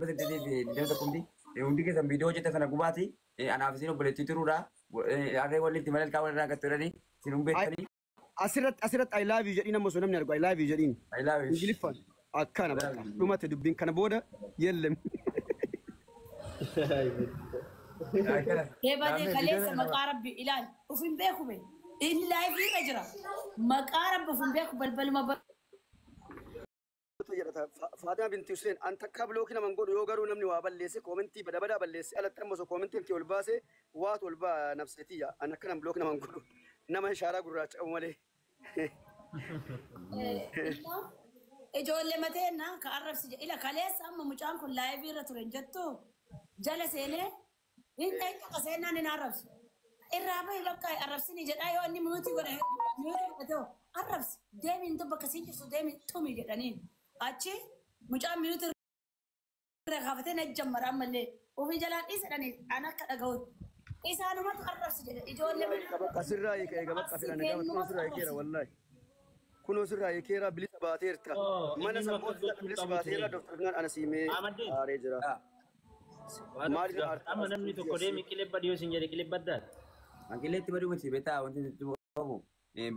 821 hundi hundi keessan viidiyoo hojjeta sana gubaati. Anaaf isin obboleettii turuudha. Harree walitti malee ilkaan walirraa gattu jedhanii isin hun beektanii. Asirratti "I love you" jedhiin, amma osoo namni argu "I love you" jedhiin. I love you. Ingiliffaan akkana bakka dhumate dubbiin kana booda yellem. Deebatee kaleessa maqaa rabbi ilaal uf hin beeku be. Inni live irra jira. Maqaa rabbi uf hin beeku balbaluma. Faatima binti Hussein, an takka block naman godhu yoo garuu namni waa balleesse, comment bada badaa balleesse alatti, amma osoo commentiin kee ol baase waatu ol baa nafseetiyya, an akkanan block naman godhu nama ishaaraa gurraacha qabu malee. Ijoollee mateenna ka arrabsi ila kaleessa amma mucaan kun live irra ture hin jettu jala seenee hin ta'in seenaan hin arrabsu. Irraa bahi bakka arrabsini jedhaa, yoo inni mute godhe mute godhatee arrabsi deemi hin bakka siin jirtu deemi tumi jedhaniin. Achi mucaan mute irra kaafatee na jammara ammallee ofii jalaan dhiisadhanii an akka dhaga'u. Isaanumatu arrabsi jedhe ijoollee. Bakka sirraa hiika eega bakka fedhan egaa kunoo sirraa hiikeera wallaahi. Kunoo sirraa hiikeera, bilisa baateerta. Mana sabboota bilisa baateera. Dooktar Finaan ana siimee aaree jira. Maaliif aarta? Amma namni tokko deemi qilee badii yoo isin jedhe qilee baddaati. Anqileetti baduu miti beektaa, wanti nuti qabu.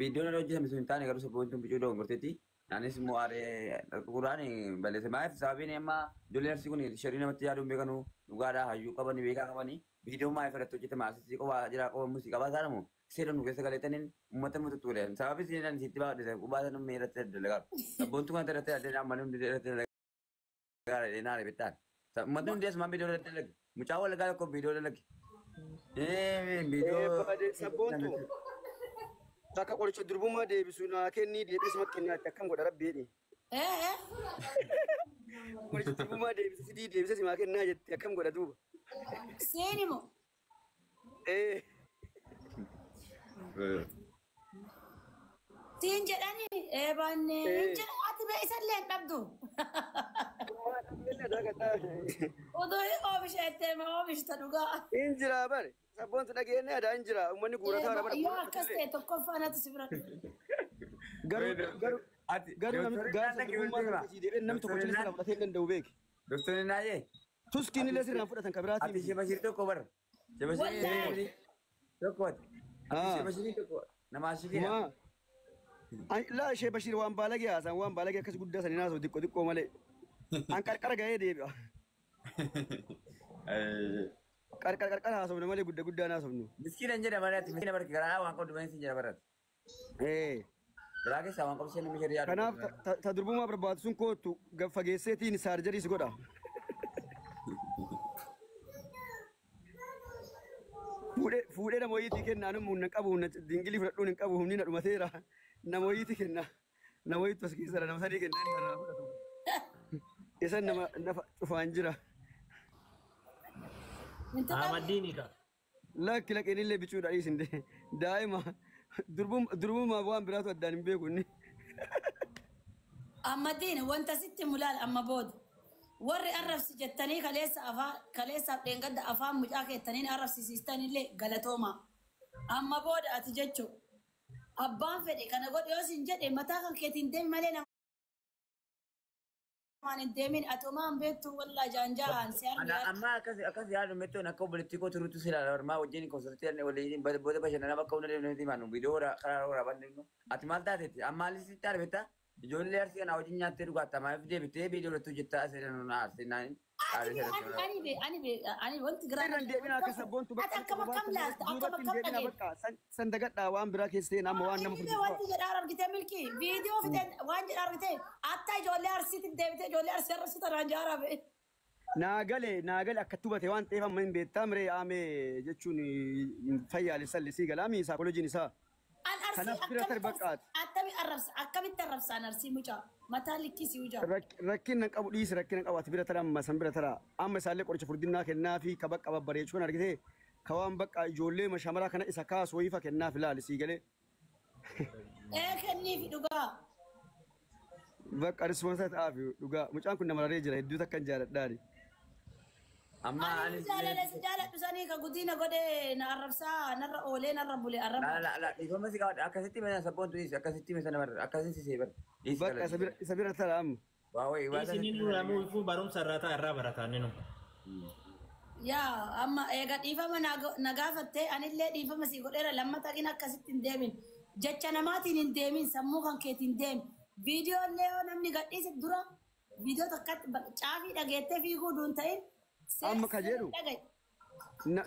Viidiyoon irra hojjetame sun hin taane garuu sabboontuun bicuu dogongorteetti. Anis immoo aaree quraan balleesse. Maaliif sababiin amma ijoolleen arsii kun sharii namatti yaaduun beekanu dhugaadhaa hayyuu qabanii beekaa qabanii viidiyoo maaliif irratti hojjetame asii qofaa jira qofa muuziqaa baasaa namu seera nu keessa galeetaniin uummata nu tuttuure. Sababi seenaan sitti baadhise qubaa sana mee irratti dalagaa. Sabboontuu kana irratti dalagaa amma hundi irratti dalagaa naare bittaan. Uummatni hundi asumaan viidiyoo irratti dalage. Mucaa wallaggaa tokko viidiyoo dalage. Viidiyoo. Sabboontu takka qoricha durbummaa deebisu naa kennii deebisuma kennaatti akkam godha rabbi jedhi. Qoricha durbummaa deebisu sidii deebisee simaa kennaa jetti, akkam godha duuba? Seeni moo? Ee. Siin jedhanii eebanne hin jedhu ati bee isallee hin dhabdu. Odoo oomisha jettee ma oomishta dhugaa. Hin jira bare. Sabboontu dhageenye aadaa hin jira. Uummanni guurataa bara. Yoo akkas ta'e tokkoffaa natti si bira dhufe. Garuu Ati garuu namni gaafa durbummaa sii deebi'e namni tokko illee sirraa fudhatee hin danda'u beeki. Doktorri Naayee. Tuskiin illee sirraan fudhatan kan Ati biraatiin. Shebashir tokko bara. Shebashir tokko ati. Ati Shebashir tokko nama ashikiidha. Maa? Laa, ishee Bashir waan baalagee haasaan waan baalagee akkas guddaa sanii naasoo xiqqoo xiqqoo malee. An qarqara gahee deebi'a. Qarqara qarqara haasofna malee guddaa guddaa naasofnu. Miskiina hin jedha malee ati miskiina barke garaa waan qabdu malee sin jedha barate. Ee. Garaa keessaa waan qabdu namni shari'aa. Kanaaf ta durbummaa barbaadu sun kootu gad fageesseetiin surgery si godha. Fuudhee fuudhee nama wayiitii kenna, anu humna hin qabu, humna dingilii fudhadhuun hin qabu, humni na dhumateera. Nama wayiitii kenna. Nama wayiitu as keessa nama sadii kenna inni irraa fudhatu. Isan nama nafa cufaan jira. Ahmaddiini ka. Lakki laqeen illee bicuudha dhiisin daa'ima durbummaa waan biraatu addaan hin beeku inni. Amma diina wanta sitti mulaal amma booda. Warri arrabsi jettanii kaleessa afaan kaleessaaf dheengadda afaan mucaa keettaniin arrabsisiistan illee galatooma. Amma booda ati jechuun abbaan fedhe kana godhe yoo sin jedhe mataa kan keetiin deemi malee namaan hin deemin, ati homaa hin beektu wallaa jaanjaan si Ana argaa. Amma akkas akkas yaadu mettoon akka obboleettii koo turuutu si ilaala barmaa wajjin konsoltii waliin booda bashannana bakka hunda deemnee himannu viidiyoo karaa waraabaan deemnu. Ati maal taateeti? Amma maalis sitti arbetta? Ijoollee arsii kana wajjin nyaattee dhugaatta maaliif deebitee viidiyoo irratti hojjettaa asii nu arsii naan. Ani ani be ani be ani wanti giraa. Irra hin deebina akka sabboontu. Ati akkam akkam laalta, akkam akkam dhageetta? Bakka san dagadhaa, waan biraa keessa ta'e amma waan nama Inni wanti jedhaa argitee milkii viidiyoo fitee waan jedhaa argitee atta ijoollee arsiitti deebitee ijoollee arsii arrabsitu tanaan jaaraa ba'e. Naa gale, naa gale, akka tubate waan ta'eef amma hin beektaa miree aamee jechuun fayyaalessa lisii galaami saakolojiin isaa. An arsii Kanaaf bira tarbi baqqaati. Attami arrabsa, akkamitti arrabsaan arsii mucaa mataa likkii si ujaa. Rakkina qabu dhiisi, rakkina qabu ati bira tara, amma san bira tara, amma isaallee qoricha furdinnaa kennaa fi ka bakka babbareechuu kan argitee ka waan bakka ijoollee shamaraa kana isa kaasu wayiifa kennaaf ilaali sii galee. Ee, kenniifi dhugaa. Bakka response ta'aaf dhugaa mucaan kun nama raree jira, hedduu takkan jaaladhaani. Amma Ani anis jaalala si jaaladhu sanii ka guddina godhee na arrabsaa narra oolee narra bulee arraba. La la la, dhiifama si qabadha akkasitti mana sabboontu dhiisi akkasitti misa nama akkasitti si bara. Dhiisi. Bakka isa bira tara amma. Isinin namuu barumsa irraa ta'a irraa barataan nu. Yaa amma eega dhiifama na gaafattee anillee dhiifama sii godheera lammata gin akkasitti hin deemin. Jecha namaatiin hin deemin sammuu kan keetiin deemi. Viidiyoo illee yoo namni gadhiise dura viidiyoo takkatti caafii dhageettee fiiguu duun ta'in. Amma ka jedhu.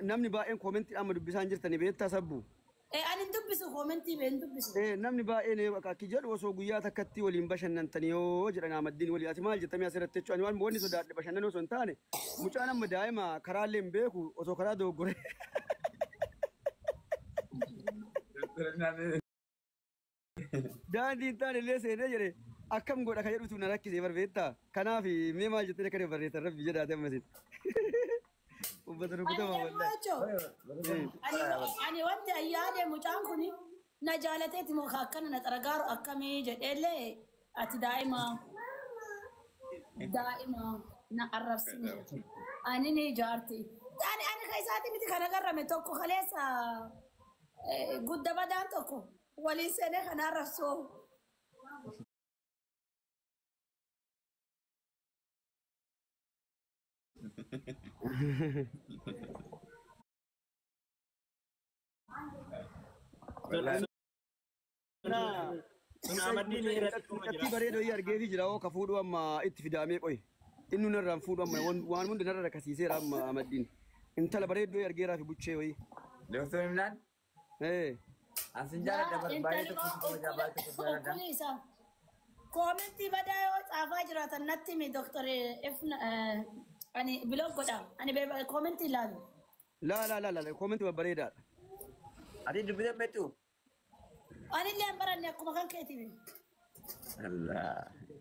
Namni baay'een koomentii amma dubbisaan jirtani beektaa sabbu. Ani hin dubbisu koomentii bee hin dubbisu. Namni baay'een akki jedhu osoo guyyaa takkatti waliin bashannantanii yoo jedhan Ahmaddiin walii ati maal jettamee asirratti jechuun ani waan wanni sodaadhe bashannanuu osoo hin taane mucaan amma daa'ima karaallee hin beeku osoo karaa dogoggore. Daandii hin taane illee seenee jedhe akkam godha ka jedhutu na rakkisee barbeettaa. Kanaaf mee maal jettee akka barreessan rabbi jedhaate ammasin. Uffata rukutamaa wallahi. Ani wanti ayyaade mucaan kun na jaalateeti moo akkana na xaragaaru akkamii jedheellee ati daa'ima daa'ima na arrabsine ani ni jaarti. Ani ka isaati miti kan agarrame tokko kaleessa gudda badaan tokko waliin seenee kan arrabsoo. Mucattii bareedoo argeefi jira hoo ka fuudhu amma itti fidaamee qoy. Inni narraan fuudhu amma waan hunda narra rakkasiiseera amma Ahmaddiin. Intala bareeddoo argeeraa fi buchee wayii. Doktor Imnaan. Asin jaaladha baay'ee tokko kabajaa baay'ee tokko jaaladha. Koomentii badaa yoo caafaa jiraatan natti himi Doktor ani block godha. Ani koomentii ilaalu. Laa laa laa laa koomentii babbareedaadha. Ati dubbisa beektu? Ani illee hin baranne akkuma kan keetiif.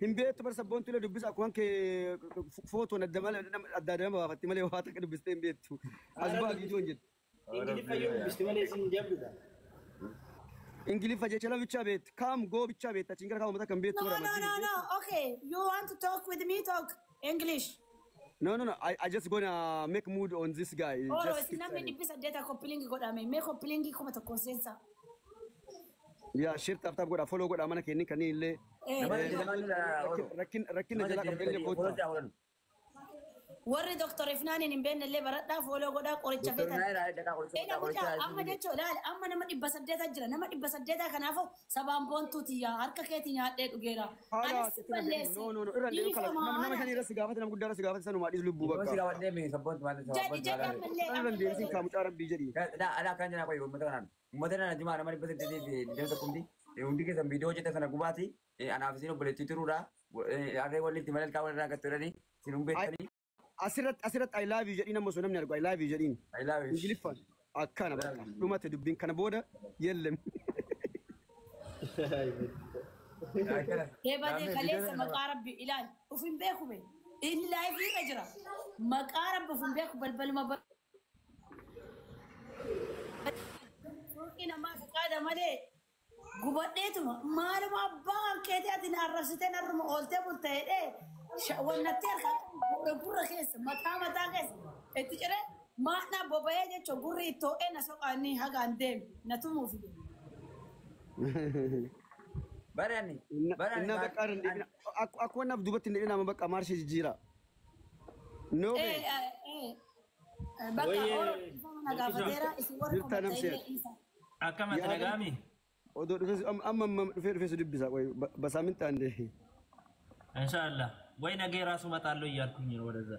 Hin beektu bar sabboontu illee dubbisa akkuma kee footoon adda adda baafatti malee waa takka dubbistee hin beektu. As ba'a viidiyoon jettu. Ingiliffa yoo dubbisti malee isin jabduudha. Ingiliffa jecha lama bichaa beektu. Kaam goo bichaa beektu. Achiin gara kaawwamata kan beektu. No, no, no, no. Okay. You want to talk with me? Talk English. No, no, no. I just gonna make mood on this guy. Oro, isin namni 800 copy link godhame. Mee copy link 1000 seensa. Yaa share tap tap godha follow godha mana kenni kanneen illee. Rakkina jalaa qabdee koota. Warri Doktor Ifnaaniin hin beekne illee baradhaa follow godhaa qoricha feetan. Amma jechuun laala amma nama 800 jira nama 800 kanaafuu sabaan boontuuti yaa harka keetii nyaadhee dhugeera. Anis balleessi. No no no irra deemu kala nama shan irra si gaafate nama guddaa irra si gaafate sanumaa dhiis lubbuu bakka. Jedhi jedhi ammallee. Irra deemsiin kaa mucaa rabbii jedhi. Alaa kan jira qoyi uummata kanaan. Uummata kanaan jimaa nama 821 hundi keessan viidiyoo hojjetan sana gubaati. Anaaf isin obboleettii turuudha. Harree walitti malee ilkaan walirraa gattu jedhanii isin hin beektanii. Asirratti I love you jedhiin amma osoo namni argu I love you jedhiin. I love you. Ingiliffaan akkana bakka dhumate dubbiin kana booda yellem. Deebatee kaleessa maqaa rabbi ilaali. Uf hin beeku be. Inni live irra jira. Maqaa rabbi uf hin beeku balbaluma suuqii namaa qaada malee gubadheetuma maaluma abbaa keetii ati na arrabsitee narruma ooltee bulta jedhee wannatti harka gurra keessa mataa mataa keessa itti ciree maadhaa boba'ee jechuun gurri itti ho'ee na soqaanii hagaan deeme na tumuuf. Barani. Inna bakka irra hin deebina. Akkuma naaf duubatti hin deebina amma bakka maarshee jijjiira. No. Bakka oro na gaafateera isin warra Jirtaa namsee. Akkam ati nagaami? Odoo dhufee amma amma dhufee dhufee si dubbisa qoy basaamin taande. ኢንሻአላህ ወይ ነገ ራሱ እመጣለሁ እያልኩኝ ነው ወደዛ።